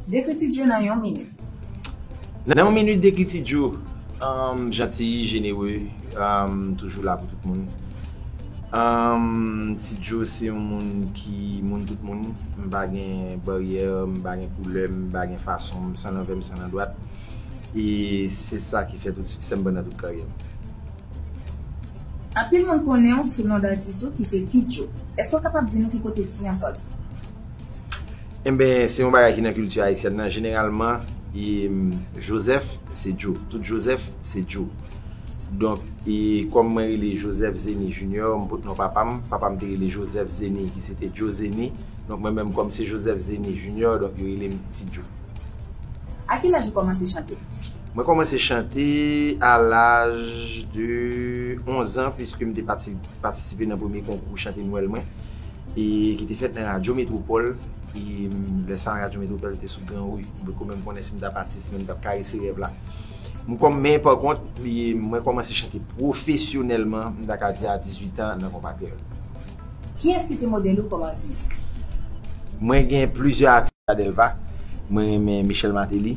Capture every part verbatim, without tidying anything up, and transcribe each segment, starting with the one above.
Dekri Ti Djo nan yon minit. Nan yon minit, dekri Ti Djo, um, janti, jenere, um, toujou la pou tout moun. Um, Ti Djo se yon moun ki moun tout moun. M pa gen baryè, m pa gen koulè, m pa gen fason, m san lanvè, m san landwat. E se sa ki fè tout siksè m pandan tout karyè m. Anpil moun konnen w sou non d atis ou ki se Ti Djo. Èske w kapab di nou ki kote Ti an sòti? Enben, se yon bagay ki nan kilti ayisyèn nan. Jeneralman, e, m, Joseph, se Djo. Tout Joseph, se Djo. Donk, e, kòm mwen rele Joseph Zeni Junior, m pot non papa m. Papa m te rele Joseph Zeni, ki se te Djo Zeni. Donk, mwen menm, kòm se Joseph Zeni Junior, donk, yo rele m Ti Djo. A ki laj ou kòmanse chante? Mwen kòmanse chante a laj de onz an, piske m te pati, patisipe nan premye konkou chante Nwèl mwen, e ki te fèt nan Radyo Metwopòl. E, m, lè sa a, Radyo Metwopòl te sou Gran Ri. M potko menm konnen si m t ap atis, men m t ap karese rèv la. M kòm, men pa kont, e, mwen kòmanse chante pwofesyonèlman, m ta ka di a dizuit an nan Konpa Kreyòl. Kiyès ki te modèl ou kòm atis? Mwen gen plizyè atis. Delva, mwen renmen Michel Martelly,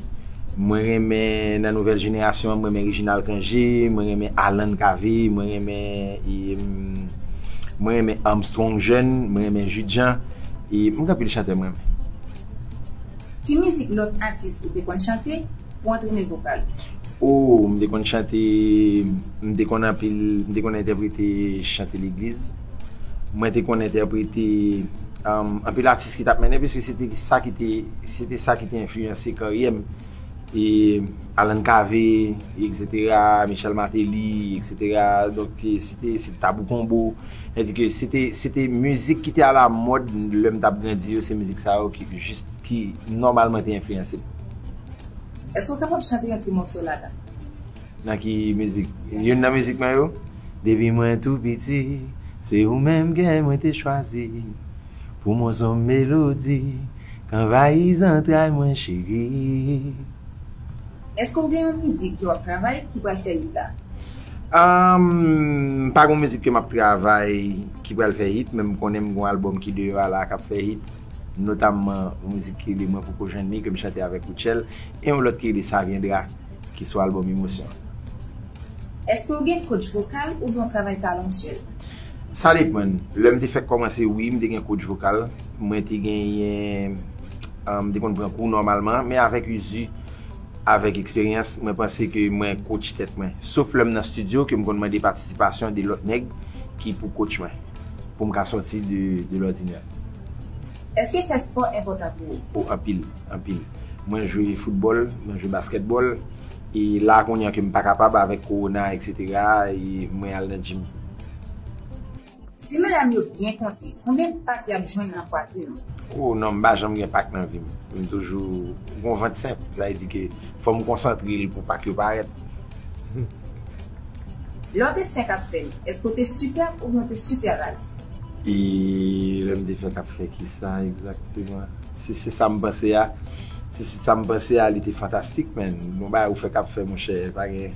mwen renmen nan nouvèl jenerasyon an, mwen renmen Reginald Cangé, mwen renmen Alan Cavé, mwen renmen, e, m, mwen renmen Armstrong Jeune, mwen renmen Jude Jean, e m gen anpil chantè mwen renmen. Ki mizik lòt atis ou te konn chante pou antrennen vokal ou? O, m te konn chante, m te konn anpil, m te konn entèprete chante legliz. Mwen te konn entèprete, um, anpil atis ki t ap mennen, piske se te sa ki te, se te sa ki te enfliyanse karyè m. E Alan Cavé, etsetera, Michel Martelly, etsetera. Donk, se, se te, se te Tabou Combo. Sètadi ke se te, se te mizik ki te alamòd lè m t ap grandi yo, se mizik sa yo ki jis, ki nòmalman te enfliyanse m. Èske w kapab chante yon ti mòso ladan? Nan ki mizik? Youn nan mizik mwen yo? Depi mwen tou piti, se ou menm kè mwen te chwazi. Pou m yon melodi k anvayi zantray mwen cheri. Èske w gen yon mizik ke w ap travay ki pral fè hit la? Um, m pa gen yon mizik ke m ap travay ki pral fè hit, men m konnen m gen yon albòm ki deyò a la k ap fè hit, notamman yon mizik ki rele Mwen Poko Jwenn Li, ke m chante avèk Rutshelle, e yon lòt ki rele Ça Viendra, ki sou albòm Emosyon. Èske w gen coach vokal oubyen w travay talan w sèl? Sa depann. Lè m te fèk kòmanse, wi, m te gen coach vokal. Mwen te genyen, um, m te konn pran kou nòmalman, men avèk izi, avèk eksperyans, mwen panse ke mwen coach tèt mwen. Sof lè m nan estidyo ke m konn mande patisipasyon de lòt nèg ki pou coach mwen, pou m ka sòti de, de lòdinè. Èske fè spò enpòtan pou ou? O, anpil, anpil. Mwen jwe foutbòl, mwen jwe baskètbòl, e la kounye a ke m pa kapab avèk kowona, etsetera, e mwen al nan gym. Si medam yo byen konte, konbyen pak y ap jwenn nan pwatrin ou? O non, m pa janm gen pak nan vi m. M toujou gon vant senp, sa vle di ke fò m konsantre l pou pak yo parèt. Lè w te fenk ap fè l, èske w te sipè oubyen w te sipè raz? E lè m te fenk ap fè kisa egzakteman? Si se sa m panse a, si se sa m panse a, li te fantastik, men yon bagay ou fenk ap fè, monchè, pa gen,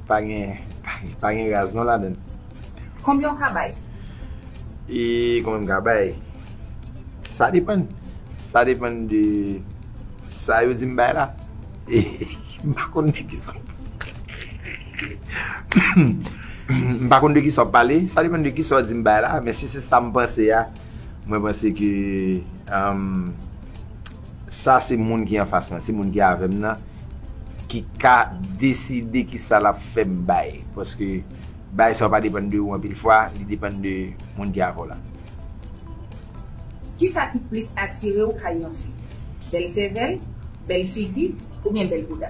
pa gen, pa gen, pa gen raz non ladan l. Konbyen w ka bay? E konbyen m ka bay? Sa depann. Sa depann de sa yo di m bay la. E m pa konn de kisa. M pa konn de kisa w ap pale. Sa depann de kisa w di m bay la. Men si se sa m panse a, mwen panse ke, um, sa se moun ki anfas mwen, se moun ki avè m nan, ki ka deside kisa l ap fè m bay. Paske bagay sa yo pa depann de ou anpil fwa, li depann de moun ki avè w la. Kisa ki plis atire w kay yon fi? Bèl sèvèl, bèl figi, oubyen bèl bouda?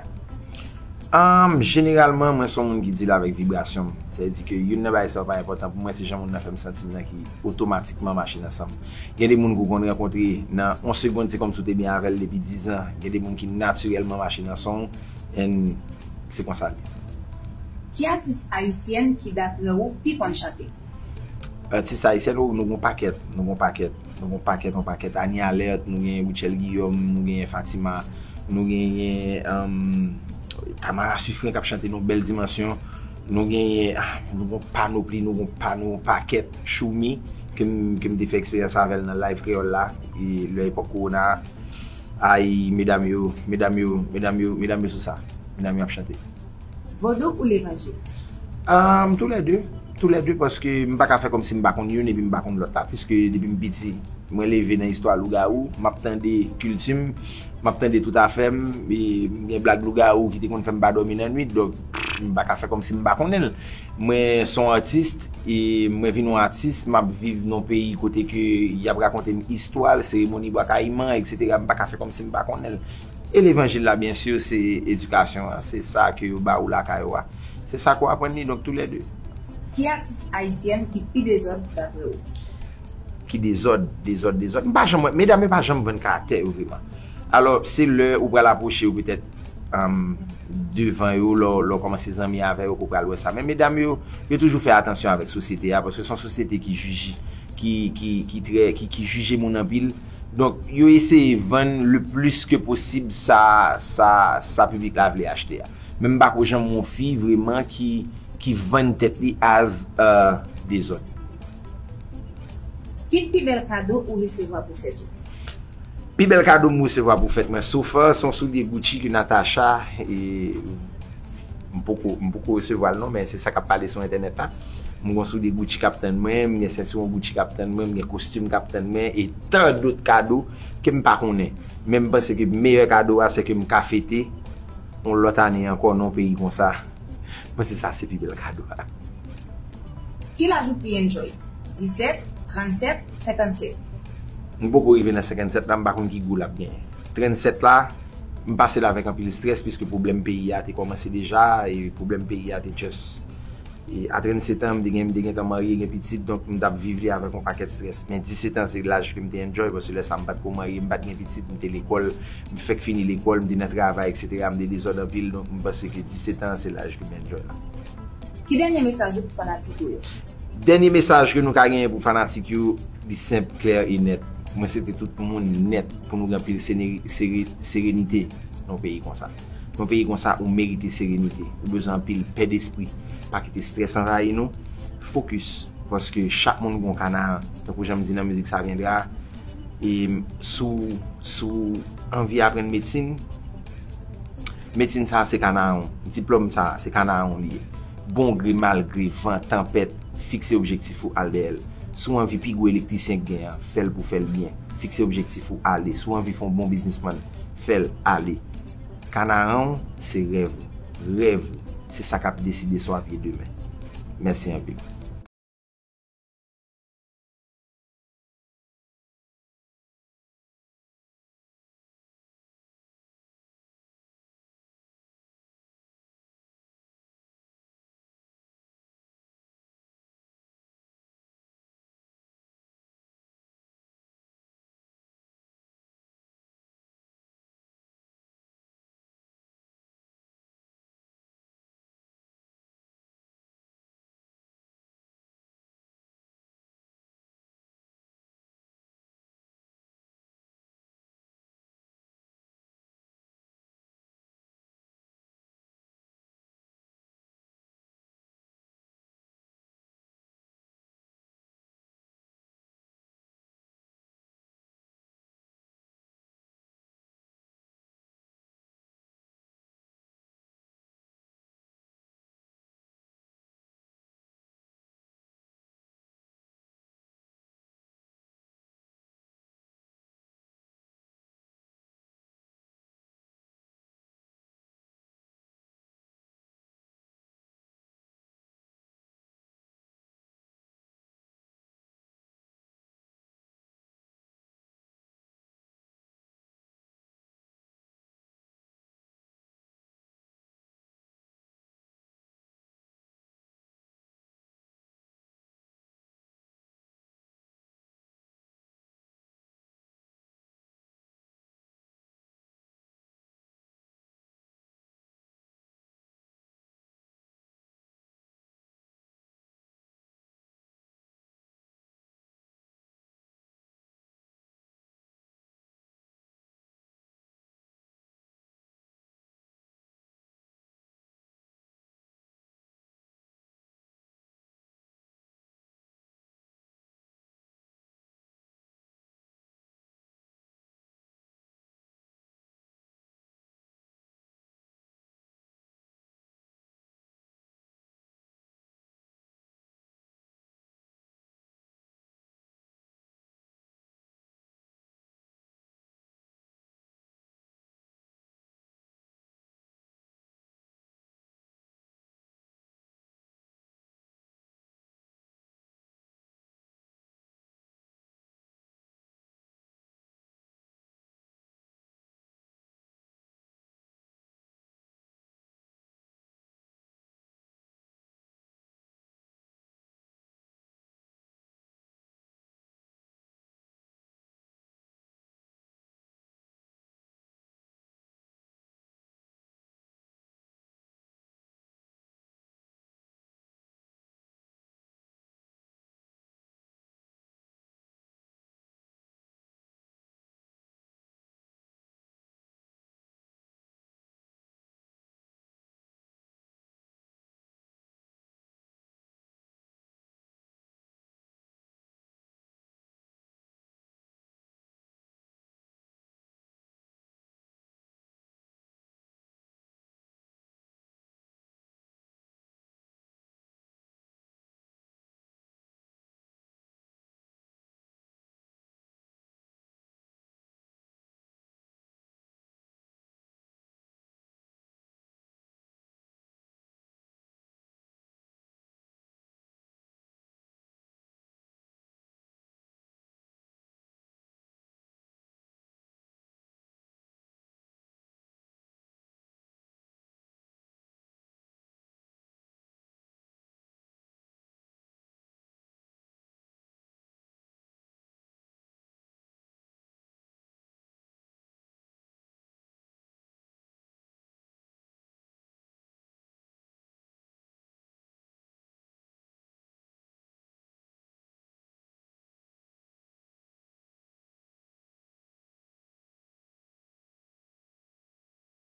Um, jeneralman, mwen se yon moun ki deal avèk vibrasyon m. Sa vle di ke youn nan bagay sa yo pa enpòtan pou mwen, se jan moun nan fè m santi m nan ki otomatikman mache nan san m. Gen de moun ke w konn rankontre nan yon segonn, se kòmsi w te byen avè l depi diz an. Gen de moun ki natirèlman mache nan san w, and se konsa l ye. Ki atis ayisyèn ki daprè ou pi konn chante? Atis ayisyèn, o, nou gon pakèt, nou gon pakèt, nou gon pakèt, yon pakèt. Annie Alerte, nou genyen Rutshelle Guillaume, nou genyen Fatima, nou genyen, um, Tamara Suffren k ap chante nan bèl dimansyon, nou genyen, ah, nou gon panopli, nou gon pa, nou gon pakèt. Choumi, ke m, ke m te fè eksperyans avè l nan live kreyòl la, e lè epòk kowona a. Ay, medam yo, medam yo, medam yo, medam yo sou sa. Medam yo ap chante. Vodou ou levanjil? Um, tou lè de. Tou lè de, paske m pa ka fè kòmsi m pa konn youn epi m pa konn lòt la, piske depi m piti, mwen leve nan istwa lougawou, m ap tande kilti m, m ap tande tout afè m, e m gen blag lougawou ki te konn fè m pa dòmi nan nwit, donk m pa ka fè kòmsi m pa konnen l. Mwen se yon atis, e mwen vin yon atis, m ap viv nan yon peyi kote ke y ap rakonte m istwa l, seremoni Bwa Kayiman, etsetera. M pa ka fè kòmsi m pa konnen l. E levanjil la, byen si, se edikasyon an, se sa ke yo ba ou lakay ou a. Se sa ke w aprann li, donk tou lè de. Ki atis ayisyèn ki pi dezòd dapre ou? Ki dezòd, dezòd, dezòd. M pa janm wè, medam yo pa janm vann karaktè yo vreman. Alò, se lè ou pral apwoche yo petèt um, devan yo, lè lè w kòmanse zanmi avè yo, ke w pral wè sa. Men medam yo, yo toujou fè atansyon avèk sosyete a, paske se yon sosyete ki jiji, ki, ki, ki, trè, ki, ki jije moun anpil. Donk, yo eseye vann le plis ke posib sa, sa, sa piblik la vle achte a. Men m pa ko janm wè yon fi vreman ki, ki vann tèt li as uh, dezòd. Ki pi bèl kado ou resevwa pou fèt ou? Pi bèl kado m resevwa pou fèt mwen so far, se yon soulye Gucci ke Natacha, e, m poko, m poko resevwa l non, men se sa k ap pale sou entènèt la. M gen yon soulye Gucci k ap tann mwen, m gen sentiwon Gucci k ap tann mwen, m gen kostim k ap tann mwen, e tan dòt kado ke m pa konnen. Men m panse ke meyè kado a, se ke m ka fete yon lòt ane ankò nan yon peyi konsa. Mwen se sa se pi bèl kado a. Ki laj ou pi enjoy? Disèt, trannsèt, senkannsèt? M poko rive nan senkannsèt la, m pa konn ki gou l ap genyen. Trannsèt la, m pase l avèk anpil strès, piske pwoblèm peyi a te kòmanse deja, e pwoblèm peyi a te just. E a trannsetan, m te gen, m te gentan marye, gen pitit, donk m t ap viv li avèk yon pakèt strès. Men disetan se laj ke m te enjoy, paske lè sa m pa t ko marye, m pa t gen pitit, m te lekòl, m fèk fini lekòl, m te nan travay, etsetera, m te dezòd anpil, donk m panse ke disetan se laj ke m enjoy la. Ki dènye mesaj ou pou fanatik ou yo? Dènye mesaj ke nou ka genyen pou fanatik yo, li senp, klè e nèt. Mwen swete tout moun nèt pou nou gen anpil sene- sere- serenite nan yon peyi konsa. Nan yon peyi konsa, ou merite serenite. Ou bezwen anpil pè despri. Pa kite strès anvayi nou. Fokis. Paske chak moun gen yon kanaran. Tankou jan m di nan mizik Sa Vyendra, e si w, si w anvi aprann medsin, medsin sa a se kanaran w. Diplòm sa a se kanaran w li ye. Bon gre, mal gre, van, tanpèt, fikse objektif ou al dèyè l. Si w anvi pi gwo elektrisyen k gen an, fè l pou fè l byen. Fikse objektif ou, ale. Si w anvi fè yon bon biznismann, fè l, ale. Kanaran w se rèv ou. Rèv ou se sa k ap deside sa w ap ye demen. Mèsi anpil.